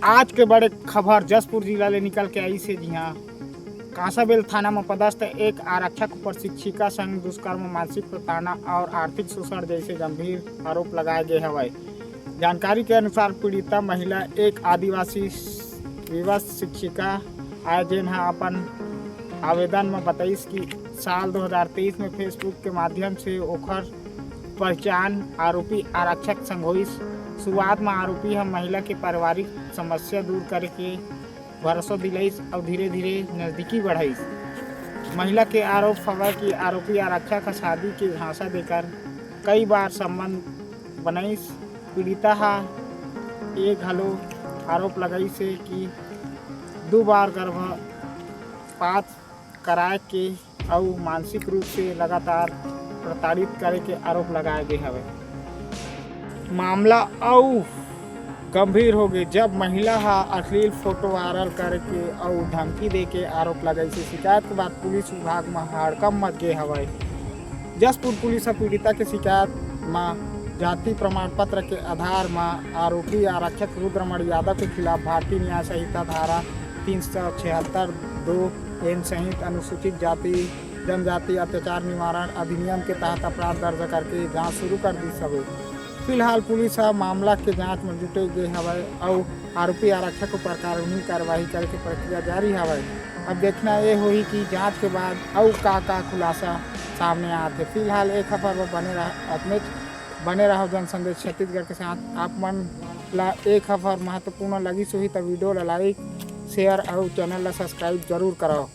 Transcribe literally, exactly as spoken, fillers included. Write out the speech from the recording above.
आज के बड़े खबर जशपुर जिला ले निकल के आइस हे, जिहां कांसाबेल थाना म पदस्थ एक आरक्षक ऊपर शिक्षिका संग दुष्कर्म, मानसिक प्रताड़ना और आर्थिक शोषण जैसे गंभीर आरोप लगाए गए हवय। जानकारी के अनुसार, पीड़िता महिला एक आदिवासी विवश शिक्षिका आय, जेन ह अपन आवेदन म बताइस कि साल दो हज़ार तेईस में Facebook के माध्यम से ओखर पहचान आरोपी आरक्षक संग होइस। शुरुआत म आरोपी ह महिला के पारिवारिक समस्या दूर करे के भरोसा दिलाइस अउ धीरे-धीरे नजदीकी बढ़ाइस। महिला के आरोप हवय कि आरोपी आरक्षक ह शादी के झांसा देकर कई बार संबंध बनाइस। पीड़िता ह ये घलो आरोप लगाइस हे कि दू बार गर्भपात कराए के अउ मानसिक रूप से लगातार प्रताड़ित करे के आरोप लगाए गे हवे। मामला अउ गंभीर हो गे, जब महिला ह अश्लील फोटो वायरल करे के अउ धमकी दे के आरोप लगाइस हे। शिकायत के बाद पुलिस विभाग म हड़कंप मच गे हवय। जशपुर पुलिस ह पीड़िता के शिकायत म जाति प्रमाण पत्र के आधार म आरोपी आरक्षक रुद्रमण यादव के खिलाफ भारतीय न्याय संहिता धारा तीन सौ छिहत्तर दो एन सहित अनुसूचित जाति जनजाति अत्याचार निवारण अधिनियम के तहत अपराध दर्ज करके जांच शुरू कर दिस हवे। फिलहाल पुलिस ह मामला के जांच म जुटे गे हवय अउ आरोपी आरक्षक ऊपर कानूनी कार्रवाई करे के प्रक्रिया जारी हवय। अब देखना ये होही कि जांच के बाद अउ का-का खुलासा सामने आथे। फिलहाल ए खबर बर बने रह-, अतनेच बने रहव जन संदेश छत्तीसगढ़ के साथ। आप मन ला ए खबर महत्वपूर्ण लगिस होही त वीडियो ला like, share अउ channel ला subscribe जरूर करव।